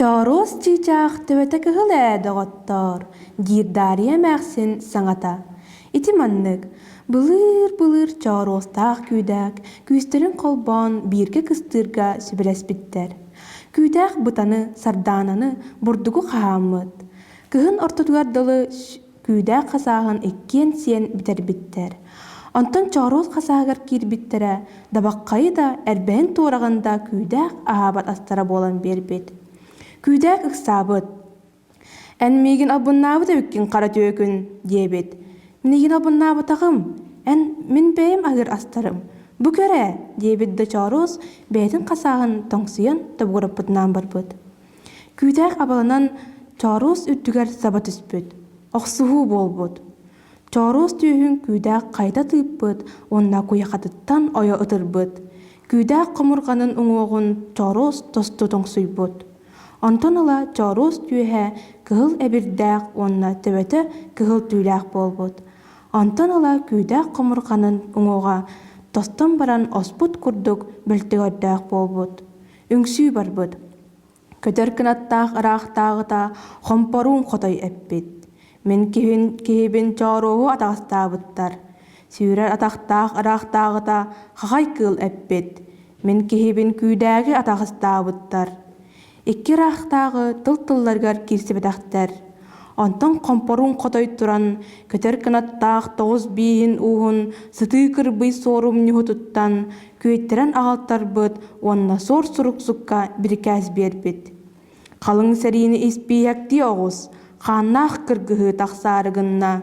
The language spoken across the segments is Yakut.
Чооруос чыычаах төбөтө кыһыл ээ, доҕоттоор, диир Даарыйа эмээхсин саҥата. Ити маннык, былыыр-былыр чооруостаах күүдээх күүстэрин холбоон бииргэ кыстыырга сүбэлэспиттэр. Күүдээх бытаны, сардаананы, бурдугу хаһааммыт. Кыһын ортотугар дылы күүдээх хасааһын иккиэн сиэн бүтэрбиттэр. Онтон чооруос хасааһыгар киирбиттэрэ, дабаххайы да, эрбэһин туораҕын да күүдээх аһаабат астара буолан биэрбит. Күүдээх ыксаабыт. «Эн миигин албыннаабыт эбиккин хара түөкүн» диэбит. «Миигин албыннаабатаҕым, эн мин бэйэм аһыыр астарым. Бу көр ээ» диэбит да чооруос бэйэтин хасааһын тоҥсуйан тобугураппытынаан барбыт. Күүтээх абаланан чооруос үрдүгэр саба түспүт, охсуһуу буолбут. Чооруос түөһүн күүдээх хайта тыыппыт уонна куйахатыттан ойо ытырбыт. Күүдээх хомурҕанын уҥуоҕун чооруос тосту тоҥсуйбут. Онтон ыла чооруос түөһэ кыһыл эбирдээх уонна төбөтө кыһыл түүлээх буолбут. Онтон ыла күүдээх хомурҕанын уҥуоҕа тостон баран оспут курдук бөлтөгөрдөөх буолбут. Үҥсүү барбыт. Көтөр кынаттаах ыраахтааҕыта хомпоруун хотой эппит. Мин киһин киһибин чооруоһу атаҕастаабыттар. Сүүрэр атахтаах ыраахтааҕыта хахай кыыл эппит. Мин киһибин күүдээги атаҕастаабыттар. Икки ыраахтааҕы тыл-тылларыгар киирсибэтэхтэр. Онтон хомпоруун хотой туран, көтөр кынаттаах тоҕус бииһин ууһун сытыы кырбый суорумньуһутуттан күөттэрэн аҕалтарбыт уонна суор суруксукка бирикээс биэрбит. Халыҥ сэриини испииһэктии оҕус, хааннаах кыргыһыы тахсаары гынна.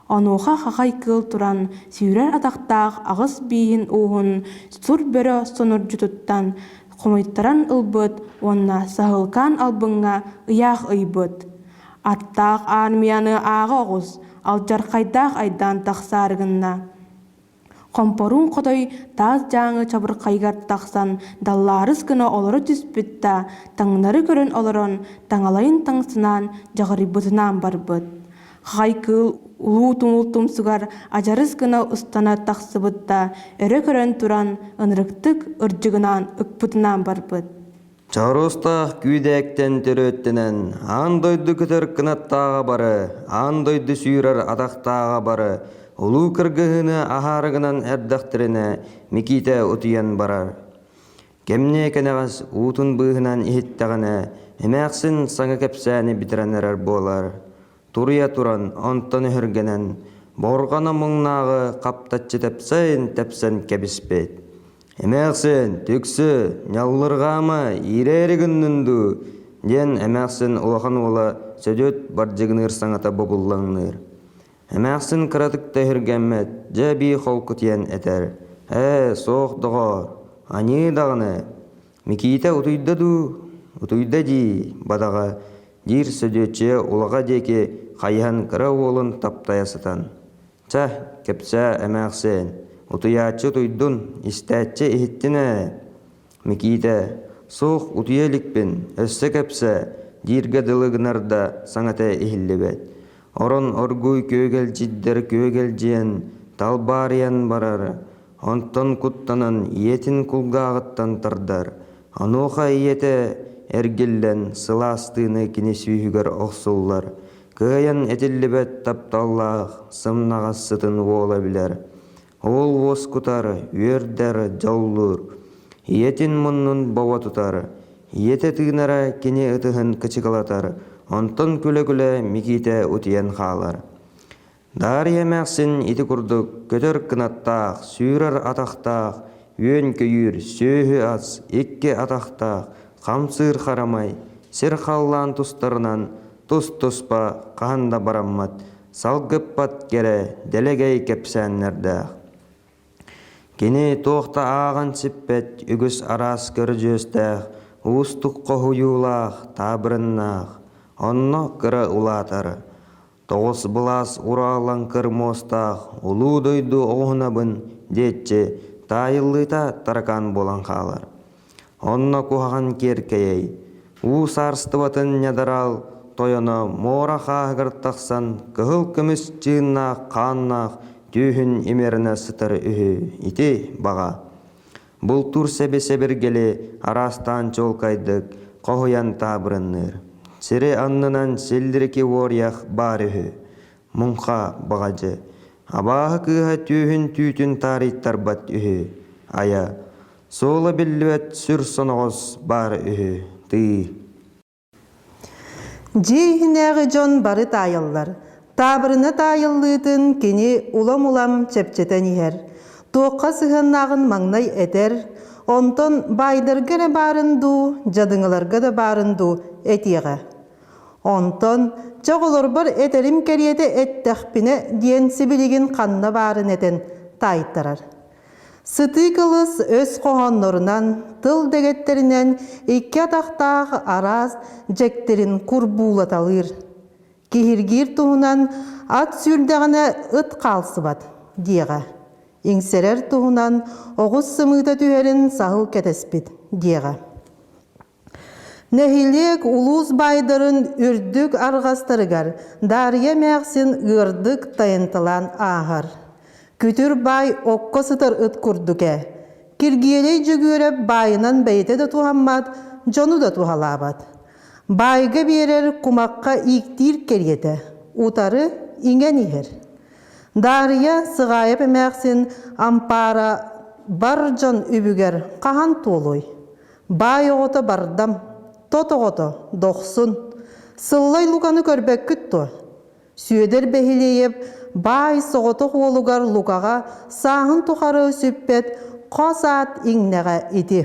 Онуоха хахай кыыл туран сүүрэр атахтаах аҕыс бииһин ууһун сур бөрө сонордьутуттан хомуйтаран ылбыт уонна саһылкаан албыҥҥа ыйаах ыйбыт. Аттаах аармыйаны ааҕа оҕус, алдьархайдаах айдаан тахсаары гынна. Хомпоруун хотой таас дьааҥы чабырхайыгар тахсан даллаарыс гына олоро түспүт да, таҥнары көрөн олорон таҥалайын таҥсынаан дьаҕарыйбытынаан барбыт. Хахай кыыл улуу тумул тумсугар адьарыс гына устана тахсыбыт да, өрө көрөн туран ынырыктык ырдьыгынаан ыкпытынаан барбыт. Чооруостаах күүдээктэн төрүөттэнэн, аан дойду көтөр кынаттааҕа бары, аан дойду сүүрэр атахтааҕа бары, улуу кыргыһыыны аһаары гынан эрдэхтэринэ Микиитэ утуйан барар. Кэмниэ кэнэҕэс уутун быыһынан иһиттэҕинэ, эмээхсин саҥа кэпсээни бүтэрэн эрэр буолар. Туруйа туран, онтон өһүргэнэн, буорҕана муҥнааҕы хаптаччы тэпсэн тэпсэн кэбиспит. «Эмээхсин, түксү, ньаллырҕаама, иирээри гыннын дуу?» диэн эмээхсин улахан уола Сөдүөт бардьыгыныыр саҥата бобуллаҥныыр. Эмээхсин кыратык да өһүргэммэт, дьэ эбии холкутуйан этэр: «Ээ, суох, доҕоор, аньыы даҕаны, Микиитэ утуйда дуу, утуйда дии, бадаҕа, диир Сөдүөччүйэ улаҕа диэки хайыһан кыра уолун таптайа сытан. Чэ, кэпсээ, эмээхсиэн, утуйааччы утуйдун, истээччи иһиттин ээ. Микиитэ, суох утуйа иликпин, өссө кэпсээ, дииргэ дылы гынар да саҥата иһиллибэт. Орон оргууй күөгэлдьийдэр күөгэлдьийэн, талбаарыйан барар, Онтон куттанан ийэтин кулгааҕыттан тардар, онуоха ийэтэ эргиллэн сылаас тыыны кини сүүһүгэр охсуллар, кыайан этиллибэт тапталлаах сымнаҕас сытын уола билэр. Уол уоскутар, үөрдэр, дьоллуур. Ийэтин муннун бобо тутар, ийэтэ тыынара кини ытыһын кычыкалатар, онтон күлэ-күлэ Микиитэ утуйан хаалар. Даарыйа эмээхсин ити курдук көтөр кынаттаах, сүүрэр атахтаах, үөн-көйүүр, сүөһү-ас, икки атахтаах, хамсыыр харамай, сир-халлаан тустарынан тус-туспа хаһан да бараммат, салгыппат кэрэ, дэлэгэй кэпсээннэрдээх. Кини туох да ааҕан сиппэт үгүс араас көрүдьүөстээх, уустук хоһуйуулаах, таабырыннаах, онно кыра улаатар. Тоҕус былаас ураалаҥкыр муостаах улуу дойду оҕуһунабын диэччи таайыллыыта таракаан буолан хаалар. Онно куһаҕан киэркэйэй, уу саарыстыбатын ньадараал тойоно муора хааһыгар тахсан кыһыл көмүс чыыннаах хааннаах түөһүн имэринэ сытар үһү ити баҕа. Бултуур сэби-сэбиргэли араастаан чуолкайдык, хоһуйан таабырынныыр. Сири аннынан силлирики уоруйах баар үһү. Муҥха баҕадьы. Абааһы кыыһа түөһүн түүтүн таарыйтарбат үһү. Айа, суола биллибэт сүр соноҕос баар үһү. Тыы. Дьиэ иһинээҕи дьон бары таайаллар. Таабырына таайыллыытын кини улам-улам чэпчэтэн иһэр. Туохха сыһыаннааҕын маҥнай этэр, онтон баайдарга эрэ баарын дуу, дьадыҥыларга да баарын дуу этиэҕэ. Онтон чэ оҕолорбор этэрим кэриэтэ эттэхпинэ диэн сибилигин ханна баарын этэн таайтарар. Сытыы кылыс өс хоһооннорунан, тыл дэгэттэринэн икки атахтаах араас дьэктэрин курбуулаталыыр. Киһиргиир туһунан ат сүүрдэҕинэ ыт хаалсыбат диэҕэ. Иҥсэрэр туһунан оҕус сымыыта түһэрин саһыл кэтэспит диэҕэ. Нэһилиэк улуус баайдарын үрдүк арҕастарыгар Даарыйа эмээхсин ыардык тайанталаан ааһар. Күтүр баай окко сытар ыт курдук ээ. Киргиэлэй Дьөгүөрэп баайынан бэйэтэ да туһаммат, дьону да туһалаабат. Баайга биэрэр кумахха ииктиир кэриэтэ, утары иҥэн иһэр. Даарыйа Сыҕаайап эмээхсин ампаара бар дьон үбүгэр хаһан туолуой? Баай оҕото бардам, тот оҕото дохсун. Сыллай Луканы көрбөккүт дуо? Сүөдэр Бэһилиэйэп баай соҕотох уолугар Лукаҕа сааһын тухары сүппэт хос аат иҥнэҕэ ити.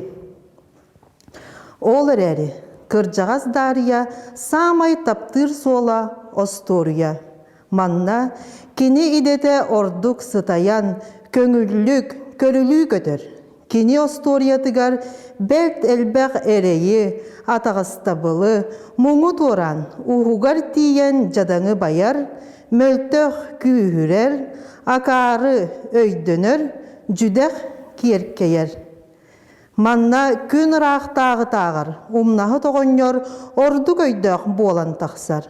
Ол эрээри кырдьаҕас Даарыйа саамай таптыыр суола остуоруйа. Манна кини идэтэ ордук сытайан, көҥүллүк, көрүлүү көтөр. Кини остуоруйатыгар бэрт элбэх эрэйи, атаҕастабылы, муҥу туораан, уһугар тиийэн дьадаҥы байар, мөлтөх күүһүрэр, акаары өйдөнөр, дьүдэх киэркэйэр. Манна күн ыраахтааҕытааҕар умнаһыт оҕонньор ордук өйдөөх буолан тахсар.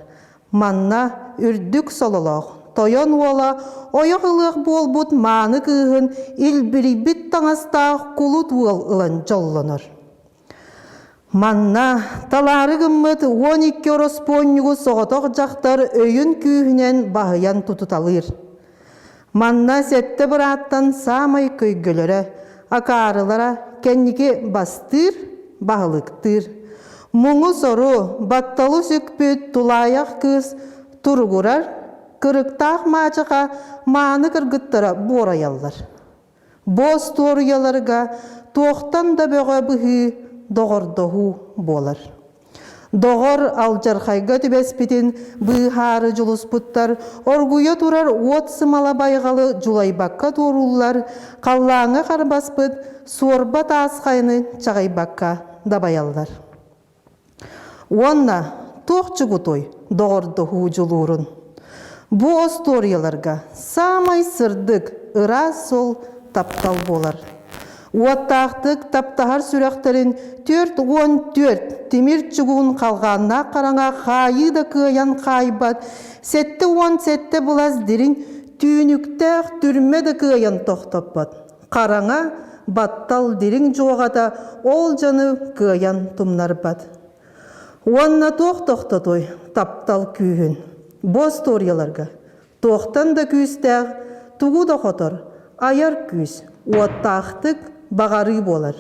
Манна үрдүк сололоох тойон уола ойох ылыах буолбут мааны кыыһын илбирийбит таҥастаах кулут уол ылан дьоллонор. Манна талаары гыммыт 12 ороспуонньугу соҕотох дьахтар өйүн күүһүнэн баһыйан тутуталыыр. Манна сэттэ бырааттан саамай көйгөлөрө, акаарылара кэнники бастыыр, баһылыктыыр. Муҥу-сору, батталы сүкпүт тулаайах кыыс туругурар, кырыктаах маачаха мааны кыргыттара буорайаллар. Бу остуоруйаларга туохтан да бөҕө быһыы, доҕордоһуу буолар. Доҕор алдьархайга түбэспитин быыһаары дьулуспуттар, оргуйа турар уот сымала байҕалы дьулайбакка туорууллар, халлааҥҥа харбаспыт суорба таас хайаны чаҕыйбакка дабайаллар. Уонна туох чугутуй доҕордоһуу дьулуурун? Бу остуоруйаларга саамай сырдык, ыраас суол таптал буолар. Уоттаахтык таптаһар сүрэхтэрин 44 тимир чугуун халҕааннаах хараҥа хаайыы да кыайан хаайбат, 77 былас дириҥ түүнүктээх түрмэ да кыайан тохтоппот. Хараҥа, баттал дириҥ дьуоҕата ол дьону кыайан тумнарбат. Уонна туох тохтотуой таптал күүһүн? Бу остуоруйаларга туохтан да күүстээх, тугу да хотор, айар күүс, уоттаахтык баҕарыы буолар.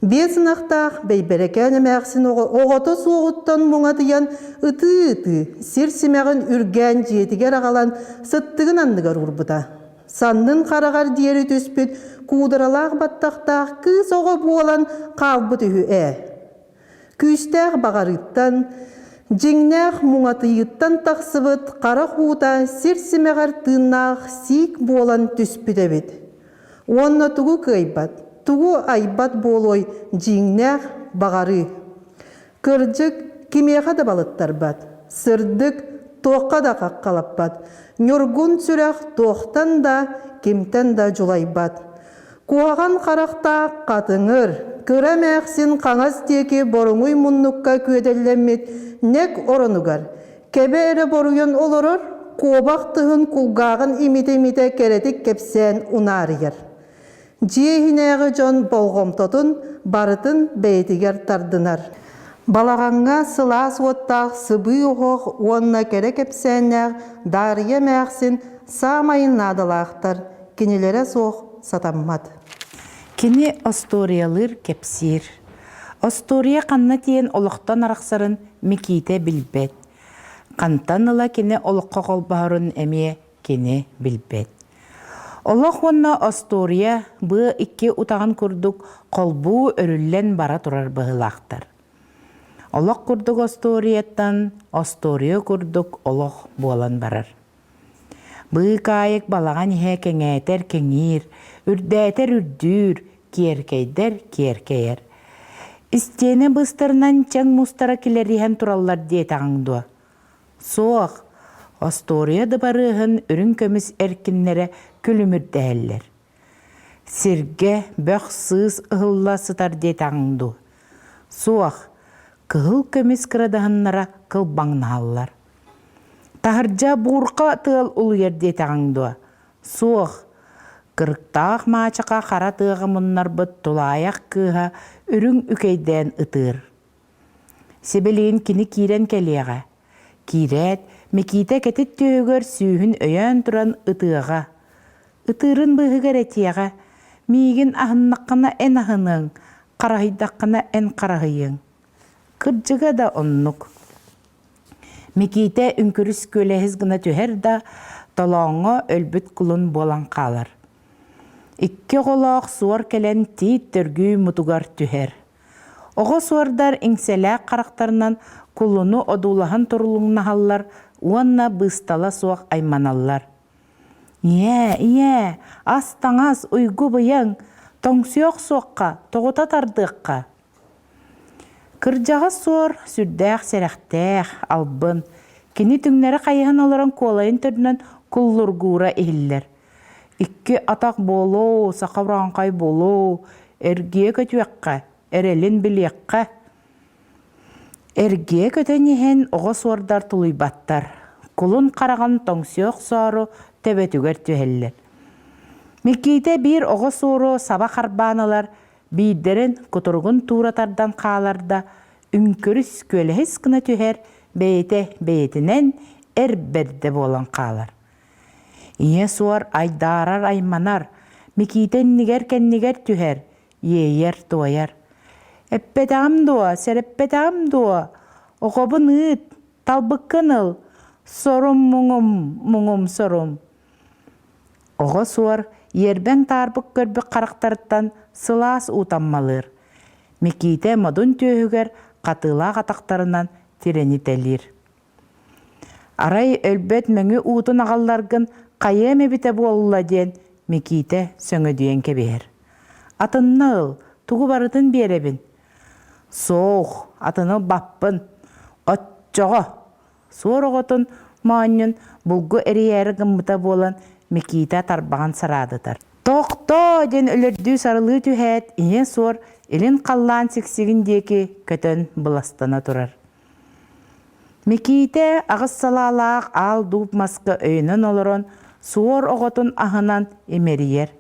Биэс ынахтаах Бэйбэрэкээн эмээхсин оҕото суоҕуттан муҥатыйан ытыы-ытыы сир симэҕин үргээн дьиэтигэр аҕалан сыттыгын анныгар уурбута. Саннын хараҕар диэри түспүт куударалаах баттахтаах кыыс оҕо буолан хаалбыт үһү ээ. Күүстээх баҕарыыттан, дьиҥнээх муҥатыйыыттан тахсыбыт харах уута сир симэҕэр тыыннаах сиик буолан түспүт эбит. Уонна тугу кыайбат, тугу айбат буолуой дьиҥнээх баҕарыы. Кырдьык, кимиэхэ да балыттарбат, сырдык, туохха да хаххалаппат, ньургун сүрэх туохтан да, кимтэн да дьулайбат. Куһаҕан харахтаах хатыҥыр, кыра эмээхсин хаҥас диэки боруҥуй муннукка күөдэллэммит нэк оронугар, кэбэ эрэ боруйан олорор, куобах тыһын кулгааҕын имитэ-имитэ кэрэтик кэпсээн унаарыйар. Дьиэ иһинээҕи дьон болҕомтотун барытын бэйэтигэр тардынар. Балаҕаҥҥа сылаас уоттаах сыбыы оһох уонна кэрэ кэпсээннээх Даарыйа эмээхсин саамай наадалаахтар, кинилэрэ суох сатаммат. Кини остуоруйалыыр кэпсиир. Остуоруйа ханна тиийэн олохтон арахсарын Микиитэ билбэт. Хантан ыла кини олоххо холбоһорун эмиэ кини билбэт. Олох уонна остуоруйа быа икки утаҕын курдук холбуу өрүллэн бара турар быһыылаахтар. Олох курдук остуоруйаттан остуоруйа курдук олох буолан барар. Быыкаайык балаҕан иһэ кэҥээтэр кэҥиир, үрдээтэр үрдүүр, киэркэйдэр киэркэйэр. Истиэнэ быстарынан чэҥ мустара килэриһэн тураллар диэтэҕиҥ дуо? Суох, остуоруйа дыбарыаһын үрүҥ көмүс эркиннэрэ күлүмүрдэһэллэр. Сиргэ бөх-сыыс ыһылла сытар диэтэҕиҥ дуу? Суох, кыһыл көмүс кырадаһыннара кылбаҥнаһаллар. Таһырдьа буурҕа тыал улуйар диэтэҕиҥ дуо? Суох, кырыктаах маачаха хара тыаҕа муннарбыт тулаайах кыыһа үрүҥ үкэйдээн ытыыр. Сибилигин кини киирэн кэлиэҕэ. Киирээт, Микиитэ кэтит түөһүгэр сүүһүн өйөөн туран ытыаҕа. Ытыырын быыһыгар этиэҕэ: «Миигин аһыннаххына эн аһыныаҥ, хараһыйдаххына эн хараһыйыаҥ». Кырдьыга да оннук. Микиитэ үҥкүрүс күөлэһис гына түһэр да, толооҥҥо өлбүт кулун буолан хаалар. Икки оҕолоох суор кэлэн тиит төргүү мутугар түһэр. Оҕо суордар иҥсэлээх харахтарынан кулуну одуулаһан турулуҥнаһаллар уонна быыстала суох айманаллар. «Ийээ, ийээ, ас-таҥас, уйгу-быйаҥ, тоҥсуйа охсуохха, тоҕута тардыахха!» Кырдьаҕас суор сүрдээх сэрэхтээх, албын, кини түҥнэри хайыһан олорон куолайын төрдүнэн куллургуура иһиллэр. Икки атах буолуо, саха урааҥхай буолуо, эргийэ көтүөххэ, эрэлин билиэххэ. Эргийэ көтөн иһэн оҕо суордар тулуйбаттар, кулун хараҕын тоҥсуйа охсоору төбөтүгэр түһэллэр. Микиитэ биир оҕо суору саба харбаан ылар, биирдэрин кутуругун туура тардан хаалар да, үҥкүрүс күөлэһис гына түһэр, бэйэтэ бэйэтинэн эр бэрдэ буолан хаалар. Ийэ суор айдаарар-айманар, Микиитэ иннигэр-кэннигэр түһэр, иэйэр-туойар. «Эппэтэҕим дуо, сэрэппэтэҕим дуо? Оҕобун ыыт, талбыккын ыл, сорум-муҥум, муҥум-сорум». Оҕо суор иэрбэҥ таарбык көрбүт харахтарыттан сылаас уу таммалыыр. Микиитэ модун түөһүгэр хатыылаах атахтарынан тирэнитэлиир. Арай өлбөт мөҥү уутун аҕалларгын хайыам эбитэ буолла диэн Микиитэ сөҥөдүйэн кэбиһэр. Атынна ыл, тугу барытын биэрэбин. Суох, атыны ылбаппын. Оччоҕо суор оҕотун моонньун булгу эрийээри гыммыта буолан Микиитэ тарбаҕын сараадытар. Тохтоо диэн өлөрдүү сарылыы түһээт, ийэ суор илин халлаан сиксигин диэки көтөн быластана турар. Микиитэ аҕыс салаалаах аал дууп маска өйөнөн олорон суор оҕотун аһынан имэрийэр.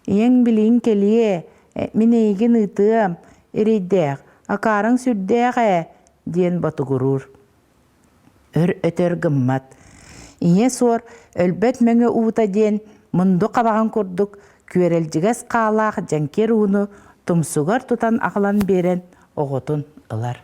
«Ийэҥ билигин кэлиэ, мин эйигин ыытыам, эрэйдээх, акаарыҥ сүрдээх ээ» диэн ботугуруур. Өр өтөр гыммат. Ийэ суор өлбөт мөҥө уута диэн мунду хабаҕын курдук күөрэлдьигэс хаалаах дьэҥкир ууну тумсугар тутан аҕалан биэрэн оҕотун ылар.